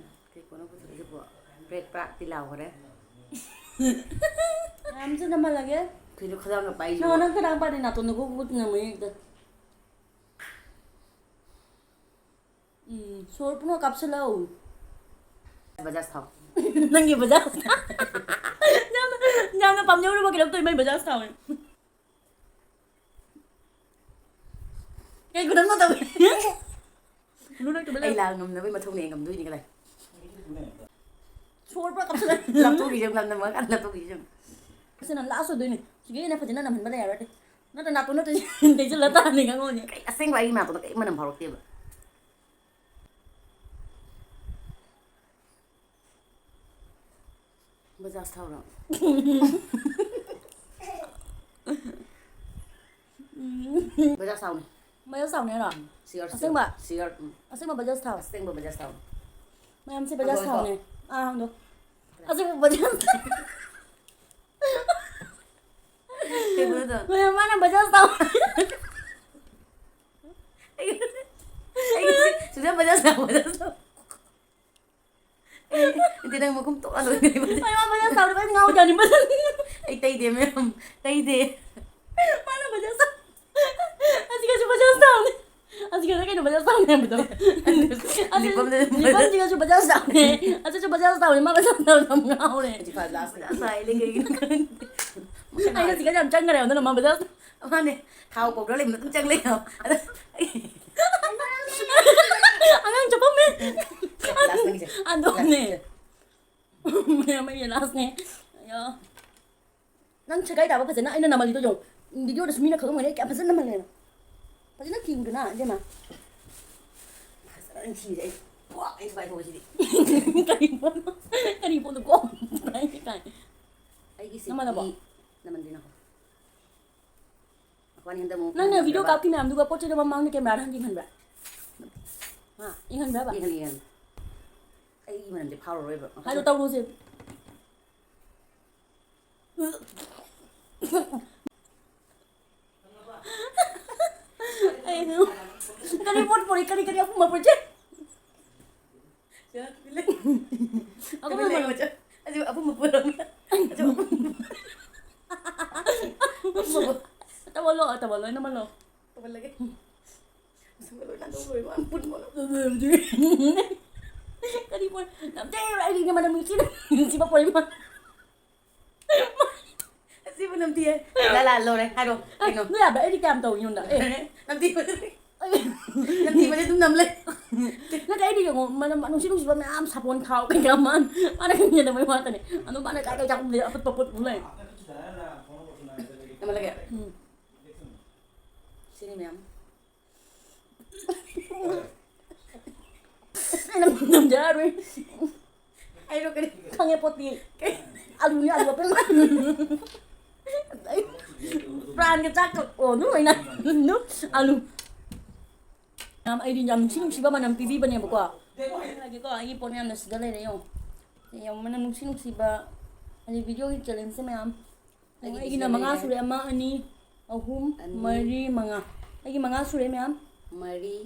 ꯀꯩ ꯄꯣꯠꯅꯣ ꯄꯨꯊꯣꯔꯛꯏꯁꯤꯕꯣ? ꯄ꯭ꯔꯦꯛ ꯄ꯭ꯔꯥꯛꯇꯤ ꯂꯥꯎꯈ꯭ꯔꯦ꯫ ꯃꯌꯥꯝꯁꯨ ꯅꯝꯍꯜꯂꯒꯦ꯫ ꯀꯩꯅꯣ ꯈꯗꯥꯡꯒ ꯄꯥꯏꯁꯤꯕꯣ? ꯅꯪ, ꯅꯪ ꯈꯗꯥꯡ ꯄꯥꯏꯔꯗꯤ ꯅꯥꯇꯣꯟꯗ ꯒꯨꯛ ꯒꯨꯛ ꯅꯝꯃꯣ ꯍꯦꯛꯇ꯫ ꯎꯝ, ꯁꯣꯔ ꯄꯨꯡꯀꯥꯞ ꯀꯥꯞꯁꯤꯜꯂꯛꯑꯣ꯫ ꯕꯖꯥꯖ ꯊꯥꯎ꯫ ꯅꯪꯒꯤ ꯕꯖꯥꯖ꯫ ꯌꯥꯝꯅ, ꯌꯥꯝꯅ ꯄꯥꯝꯖꯧꯔꯕ ꯀꯩꯅꯣꯝ ꯇꯧꯋꯤ, ꯃꯥꯏ ꯕꯖꯥꯖ ꯊꯥꯎ꯫ ꯀꯩ ꯈꯨꯅꯝꯅꯣ ꯇꯧꯋꯤ? ꯂꯨ ꯅꯪ ꯇꯨꯃꯤꯟ ꯑꯩ ꯂꯩꯌꯨ꯫ ꯂꯥꯛ ꯉꯝꯅꯕꯒꯤ ꯃꯊꯧꯅꯦ, ꯑꯩ ꯉꯝꯗꯣꯏꯅꯤ ꯀꯗꯥꯏ꯫ ꯁꯣꯔ ꯄꯨꯔꯥ ꯀꯥꯞꯁꯤꯜꯂꯦ꯫ ꯂꯥꯞꯊꯣꯛꯈꯤꯁꯦ ꯌꯦꯡꯉꯨ, ꯂꯝ ꯅꯝꯃꯒ ꯂꯥꯞꯊꯣꯛꯈꯤꯁꯦ ꯌꯦꯡꯉꯨ꯫ ꯁꯤꯅ last ꯑꯣꯏꯗꯣꯏꯅꯦ꯫ ꯁꯤꯒꯤ ꯍꯦꯟꯅ ꯐꯖꯅ ꯅꯝꯍꯟꯕ ꯂꯩꯔꯔꯣꯏ꯫ ꯅꯠꯇ꯭ꯔ ꯅꯥꯇꯣꯟ ꯅꯠꯇ꯭ꯔ ꯇꯩꯁꯤꯜꯂ ꯇꯥꯅꯤ ꯈꯪꯉꯣꯅꯦ꯫ ꯀꯩ ꯑꯁꯦꯡꯕ ꯑꯩꯒꯤ ꯅꯥꯇꯣꯟꯗ ꯀꯩ ꯃꯅꯝ ꯐꯥꯎꯔꯛꯇꯦꯕ꯫ ꯕꯖꯥꯖ ꯊꯥꯎꯔꯣ? ꯕꯖꯥꯖ ꯊꯥꯎꯅꯤ꯫ ꯕꯖꯥꯖ ꯊꯥꯎꯅꯦ ꯍꯥꯏꯔꯣ? ꯁꯤꯌꯔ, ꯑꯁꯦꯡꯕ? ꯁꯤꯌꯔ, ꯎꯝ꯫ ꯑꯁꯦꯡꯕ ꯕꯖꯥꯖ ꯊꯥꯎ? ꯑꯁꯦꯡꯕ ꯕꯖꯥꯖ ꯊꯥꯎꯅꯤ꯫ ꯃꯌꯥꯝꯁꯦ ꯕꯖꯥꯖ ꯍꯥꯡꯗꯣꯛꯑꯣ, ꯊꯥꯎꯅꯦ꯫ ꯑꯥ, ꯍꯥꯡꯗꯣꯛ꯫ ꯑꯁꯦꯡꯕ ꯕꯖꯥꯖ ꯊꯥꯎ꯫ ꯀꯩꯅꯣꯗꯣ? ꯃꯌꯥꯝ, ꯃꯥꯅ ꯕꯖꯥꯖ ꯊꯥꯎ꯫ ꯑꯩ, ꯑꯩ, ꯁꯤꯗ ꯕꯖꯥꯖ ꯊꯥꯎ, ꯕꯖꯥꯖ ꯊꯥꯎ꯫ ꯑꯩ, ꯑꯗꯨ ꯅꯪ ꯃꯈꯨꯝ ꯇꯣꯛꯑ ꯂꯣꯏꯔꯦ꯫ ꯑꯩ ꯃꯥ ꯕꯖꯥꯖ ꯊꯥꯎꯗ ꯂꯣꯏ ꯉꯥꯎꯖꯥꯠꯅꯤ, ꯕꯖꯥꯖ꯫ ꯑꯩ ꯇꯩꯗꯦ, ꯃꯌꯥꯝ, ꯇꯩꯗꯦ꯫ ꯃꯥꯅ ꯕꯖꯥꯖ ꯊꯥꯎ꯫ ꯑꯁꯤꯒꯁꯨ ꯕꯖꯥꯖ ꯊꯥꯎꯅꯤ꯫ ꯑꯁꯤꯒꯁꯨ ꯀꯩꯅꯣ ꯕꯖꯥꯖ ꯊꯥꯎꯅꯤ ꯍꯥꯏꯕꯗꯣ? ꯂꯤꯞ ꯕꯝꯗ ꯂꯤꯞ ꯕꯝꯁꯤꯒꯁꯨ ꯕꯖꯥꯖ ꯊꯥꯎꯅꯤ꯫ ꯑꯁꯤꯁꯨ ꯕꯖꯥꯖ ꯊꯥꯎꯅꯤ꯫ ꯃꯥ ꯕꯖꯥꯖ ꯊꯥꯎꯅ ꯌꯥꯝ ꯉꯥꯎꯔꯦ꯫ ꯍꯧꯖꯤꯛ ꯐꯥꯎ ꯂꯥꯁ ꯕꯖꯥꯖ ꯊꯥꯎ ꯍꯥꯏ ꯂꯩ ꯀꯩꯒꯤꯅꯣ ꯈꯪꯗꯦ꯫ ꯑꯩꯅ ꯁꯤꯒꯁꯨ ꯌꯥꯝ ꯆꯪꯈ꯭ꯔꯦ, ꯑꯗꯨꯅ ꯃꯥ ꯕꯖꯥꯖ ꯃꯥꯅꯦ꯫ ꯊꯥꯎ ꯄꯥꯎꯗꯔ ꯂꯩꯕꯗꯣ ꯑꯗꯨꯝ ꯆꯪ ꯂꯩ ꯍꯥꯏꯕ꯫ ꯑꯗ ꯑꯩ ꯑꯉꯥꯡ ꯆꯠꯐꯝꯅꯦ꯫ ꯂꯥꯁ ꯅꯪꯒꯤꯁꯦ꯫ ꯑꯗꯨꯅꯦ꯫ ꯂꯥꯁ꯫ ꯃꯌꯥꯝ ꯑꯩꯒꯤ ꯂꯥꯁꯅꯦ꯫ ꯑꯌꯥ꯫ ꯅꯪ ꯁꯦꯒꯥꯏ ꯇꯥꯕ ꯐꯖꯅ ꯑꯩꯅ ꯅꯃꯜꯂꯤꯗꯣ ꯌꯦꯡꯉꯨ꯫ ꯚꯤꯗꯤꯑꯣꯗꯁꯨ ꯃꯤꯅ ꯈꯪꯉꯝꯒꯅꯤ ꯑꯩ ꯀꯌꯥꯝ ꯐꯖꯅ ꯅꯃꯜꯂꯦꯅ꯫ ꯐꯖꯅ ꯊꯤꯌꯨꯗꯅ, ꯏꯕꯦꯝꯃ꯫ ꯐꯖꯅ ꯊꯤꯔꯦ ꯑꯩ꯫ ꯄꯨꯔꯥ ꯑꯩ ꯊꯨꯒꯥꯏ ꯊꯣꯛꯑꯁꯤꯗꯤ꯫ ꯀꯔꯤ ꯄꯣꯠꯅꯣ? ꯀꯔꯤ ꯄꯣꯠꯅꯣ ꯀꯣ? ꯑꯩꯒꯤꯁꯦ ꯅꯃꯜꯂꯕꯣ? ꯃꯤ ꯅꯃꯜꯗꯤ ꯅꯪ꯫ ꯑꯩꯈꯣꯏꯅꯤ ꯍꯟꯗꯛ ꯑꯃꯨꯛ ꯅꯪꯅ ꯚꯤꯗꯤꯑꯣ ꯅꯃꯜꯂꯕ? ꯀꯥꯞꯈꯤ ꯃꯌꯥꯝꯗꯨꯒ ꯄꯣꯠ ꯆꯩꯗꯣ ꯃꯃꯥꯡꯗ ꯀꯦꯃꯦꯔꯥꯗ ꯍꯟ ꯌꯦꯡꯍꯟꯕ꯭ꯔꯥ? ꯍꯥ? ꯌꯦꯡꯍꯟꯕ꯭ꯔꯕ? ꯌꯦꯡꯍꯜꯂꯤ, ꯌꯦꯡꯍꯜꯂꯤ꯫ ꯑꯩꯒꯤ ꯃꯅꯝꯁꯦ ꯐꯥꯎꯔꯔꯣꯏꯕ꯫ ꯍꯥꯏꯔꯣ, ꯇꯧꯔꯨꯁꯦ꯫ ꯑꯩ ꯀꯔꯤ ꯄꯣꯠ ꯄꯨꯔꯛꯏ? ꯀꯔꯤ, ꯀꯔꯤ ꯑꯄꯨꯝꯕ ꯄꯨꯔꯛꯏ? ꯑꯩꯈꯣꯏ ꯂꯩ ꯃꯆꯥ꯫ ꯑꯁꯤ ꯑꯄꯨꯝꯕ ꯄꯨꯔꯛꯑꯣ꯫ ꯑꯁꯤ ꯑꯄꯨꯝꯕ꯫ ꯑꯄꯨꯝꯕ꯫ ꯇꯧꯍꯜꯂꯣ, ꯇꯧꯍꯜꯂꯣ, ꯅꯝꯍꯜꯂꯣ꯫ ꯇꯧꯍꯜꯂꯒꯦ꯫ ꯃꯁꯝꯒ ꯂꯣꯏ ꯅꯥꯟꯊꯣꯛ ꯂꯣꯏꯔꯦ, ꯃꯥꯅ ꯄꯨꯟꯕ꯫ ꯀꯔꯤ ꯄꯣꯠ? ꯅꯝꯊꯤꯕ, ꯑꯩꯗꯤ ꯃꯅꯝ ꯅꯨꯡꯁꯤꯅ ꯅꯨꯡꯁꯤꯕ ꯄꯣꯠ ꯑꯃ꯫ ꯑꯁꯤꯕꯨ ꯅꯝꯊꯤꯌꯦ꯫ ꯂꯥ, ꯂꯥ, ꯂꯣꯏꯔꯦ꯫ ꯍꯥꯏꯔꯣ, ꯑꯦ, ꯀꯩꯅꯣ? ꯅꯣꯏ ꯌꯥꯕ꯭ꯔꯥ? ꯑꯩꯗꯤ ꯀꯌꯥꯝ ꯇꯧꯏ ꯌꯨꯝꯗ? ꯑꯦ꯫ ꯅꯝꯊꯤꯕ꯫ ꯑꯩ ꯅꯝꯊꯤꯕꯁꯦ ꯑꯗꯨꯝ ꯅꯝ ꯂꯩ꯫ ꯅꯠꯇꯦ, ꯑꯩꯗꯤ ꯌꯦꯡꯉꯣ, ꯃꯅꯝ ꯅꯨꯡꯁꯤ ꯅꯨꯡꯁꯤꯕ ꯃꯌꯥꯝ, ꯁꯥꯄꯣꯟ, ꯊꯥꯎ ꯀꯩꯀꯥ ꯃꯥꯅ, ꯃꯥꯅ ꯈꯪꯖꯗꯕꯩ ꯋꯥꯇꯅꯦ꯫ ꯑꯗꯣ ꯃꯥꯅ ꯀꯥꯏ ꯀꯥꯏ ꯆꯥꯛ ꯂꯩ, ꯑꯐꯠꯄ ꯄꯣꯠ ꯂꯩ꯫ ꯅꯝꯍꯜꯂꯒꯦ? ꯎꯝ꯫ ꯁꯤꯅꯤ ꯃꯌꯥꯝ꯫ ꯑꯩꯅ ꯅꯝꯖꯔꯔꯣꯏ꯫ ꯑꯩꯔꯣ ꯀꯔꯤ? ꯈꯪꯉꯦ ꯄꯣꯠꯇꯤ꯫ ꯀꯩ? ꯑꯂꯨꯅꯤ, ꯑꯂꯨ ꯑꯄꯦꯠꯄ꯫ ꯑꯩ ꯄ꯭ꯔꯥꯟꯒ ꯆꯥꯛꯀ ꯑꯣ ꯅꯨ ꯑꯩꯅ ꯅꯨ ꯑꯂꯨ꯫ ꯌꯥꯝ ꯑꯩꯗꯤ ꯌꯥꯝ ꯅꯨꯡꯁꯤ ꯅꯨꯡꯁꯤꯕ ꯃꯅꯝ ꯄꯤꯕꯤꯕꯅꯦꯕꯀꯣ꯫ ꯍꯥꯏꯒꯦꯀꯣ, ꯑꯩꯒꯤ ꯄꯣꯠ ꯃꯌꯥꯝꯅ ꯁꯤꯗ ꯂꯩꯔꯦ ꯌꯦꯡꯉꯣ꯫ ꯌꯥꯝ ꯃꯅꯝ ꯅꯨꯡꯁꯤ ꯅꯨꯡꯁꯤꯕ꯫ ꯑꯗꯩ ꯚꯤꯗꯤꯑꯣꯒꯤ ꯆꯦꯂꯦꯟꯖꯁꯦ ꯃꯌꯥꯝ꯫ ꯑꯩꯒꯤꯗꯤ ꯑꯩꯒꯤꯅ ꯁꯤꯗ ꯃꯉꯥ ꯂꯩꯔꯦ꯫ ꯁꯨꯔꯦ, ꯑꯃ, ꯑꯅꯤ, ꯑꯍꯨꯝ, ꯑꯅꯤ꯫ ꯃꯔꯤ, ꯃꯉꯥ꯫ ꯑꯩꯒꯤ ꯃꯉꯥ ꯁꯨꯔꯦ ꯃꯌꯥꯝ꯫ ꯃꯔꯤ,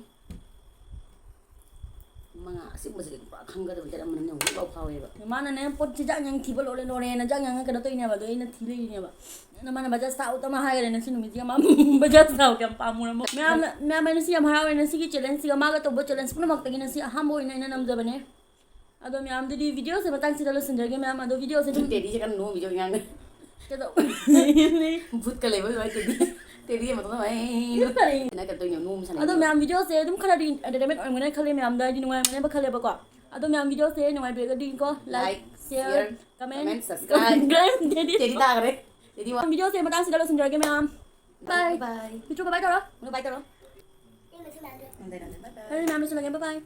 ꯃꯉꯥ꯫ ꯑꯁꯤꯒꯨꯝꯕꯁꯤꯗꯤ ꯄꯨꯔꯥ ꯈꯪꯒꯗꯕ ꯖꯠ ꯑꯃꯅꯤꯅꯦ, ꯍꯧꯖꯤꯛꯐꯥꯎ ꯐꯥꯎꯋꯦꯕ꯫ ꯃꯥꯅꯅꯦ ꯄꯣꯠꯁꯤ ꯆꯥꯛ ꯌꯦꯟ ꯊꯤꯕ ꯂꯣꯏꯔꯦ, ꯂꯣꯏꯔꯦꯅ ꯆꯥꯛ ꯌꯦꯟꯒ ꯀꯩꯅꯣ ꯇꯧꯔꯤꯅꯦꯕ, ꯑꯗꯣ ꯑꯩꯅ ꯊꯤ ꯂꯩꯔꯤꯅꯦꯕ꯫ ꯅꯃꯥꯅ ꯕꯖꯥꯖ ꯊꯥꯎ ꯇꯃ ꯍꯥꯏꯈ꯭ꯔꯦ ꯉꯁꯤ ꯅꯨꯃꯤꯠꯁꯤꯒ ꯃꯥ꯫ ꯕꯖꯥꯖ ꯊꯥꯎ ꯀꯌꯥꯝ ꯄꯥꯝꯃꯨꯔꯃꯣ꯫ ꯃꯌꯥꯝꯅ, ꯃꯌꯥꯝ ꯑꯩ ꯉꯁꯤ ꯌꯥꯝ ꯍꯔꯥꯎꯋꯦ, ꯉꯁꯤꯒꯤ ꯆꯦꯂꯦꯟꯖꯁꯤꯒ ꯃꯥꯒ ꯇꯧꯕ ꯆꯦꯂꯦꯟꯖ ꯄꯨꯝꯅꯃꯛꯇꯒꯤ ꯉꯁꯤ ꯑꯍꯥꯟꯕ ꯑꯣꯏꯅ ꯑꯩꯅ ꯅꯝꯖꯕꯅꯦ꯫ ꯑꯗꯣ ꯃꯌꯥꯝꯗꯨꯗꯤ ꯚꯤꯗꯤꯑꯣꯁꯦ ꯃꯇꯥꯡꯁꯤꯗ ꯂꯣꯏꯁꯤꯟꯖꯔꯒꯦ ꯃꯌꯥꯝ꯫ ꯑꯗꯣ ꯚꯤꯗꯤꯑꯣꯁꯦ ꯑꯗꯨꯝ ꯇꯦꯗꯤꯁꯦ ꯀꯟꯅ ꯅꯣꯡ ꯚꯤꯗꯤꯑꯣ ꯉꯥꯡꯅ꯫ ꯀꯩꯗꯧ-, ꯚꯨꯠꯀ ꯂꯩꯕ ꯑꯗꯨꯃꯥꯏꯅ ꯇꯦꯗꯤ꯫ ꯇꯦꯗꯤ ꯃꯇꯣꯝꯗ ꯋꯥꯏ꯫ ꯌꯨꯝ ꯄꯔꯦꯡ꯫ ꯅꯪ ꯀꯩꯗꯧꯔꯤꯅꯣ? ꯅꯣꯡ ꯁꯥꯟꯅꯩꯅꯣ? ꯑꯗꯣ ꯃꯌꯥꯝ ꯚꯤꯗꯤꯑꯣꯁꯦ ꯑꯗꯨꯝ ꯈꯔꯗꯤ ꯑꯦꯟꯇꯔꯇꯦꯟꯃꯦꯟ ꯑꯣꯏꯔꯝꯒꯅꯤ ꯈꯜꯂꯦ ꯃꯌꯥꯝꯗ, ꯍꯥꯏꯗꯤ ꯅꯨꯡꯉꯥꯏꯔꯝꯒꯅꯦꯕ ꯈꯜꯂꯦꯕꯀꯣ꯫ ꯑꯗꯣ ꯃꯌꯥꯝ ꯚꯤꯗꯤꯑꯣꯁꯦ ꯅꯨꯡꯉꯥꯏꯕꯤꯔꯒꯗꯤ ꯀꯣ, ꯂꯥꯏꯛ, ꯂꯥꯏꯛ, ꯁꯤꯌꯔ, ꯁꯤꯌꯔ, ꯀꯃꯦꯟ, ꯀꯃꯦꯟ, ꯁꯕꯁꯀ꯭ꯔꯥꯏꯕ꯫ Subscribe teddy. ꯇꯦꯗꯤ ꯇꯥꯈ꯭ꯔꯦ꯫ ꯇꯦꯗꯤ ꯋꯥ-, ꯚꯤꯗꯤꯑꯣꯁꯦ ꯃꯇꯥꯡꯁꯤꯗ ꯂꯣꯏꯁꯤꯟꯖꯔꯒꯦ ꯃꯌꯥꯝ꯫ ꯕꯥꯏ꯫ ꯕꯥꯏ꯫ ꯄꯤꯇ꯭ꯔꯨ ꯕꯥꯏ ꯇꯧꯔꯣ꯫ ꯕꯥꯏ ꯇꯧꯔꯣ꯫ ꯕꯥꯏ ꯕꯥꯏ꯫ ꯑꯗꯨꯗꯤ ꯃꯌꯥꯝ ꯂꯣꯏꯁꯤꯜꯂꯒꯦ꯫ ꯕꯥꯏ ꯕꯥꯏ꯫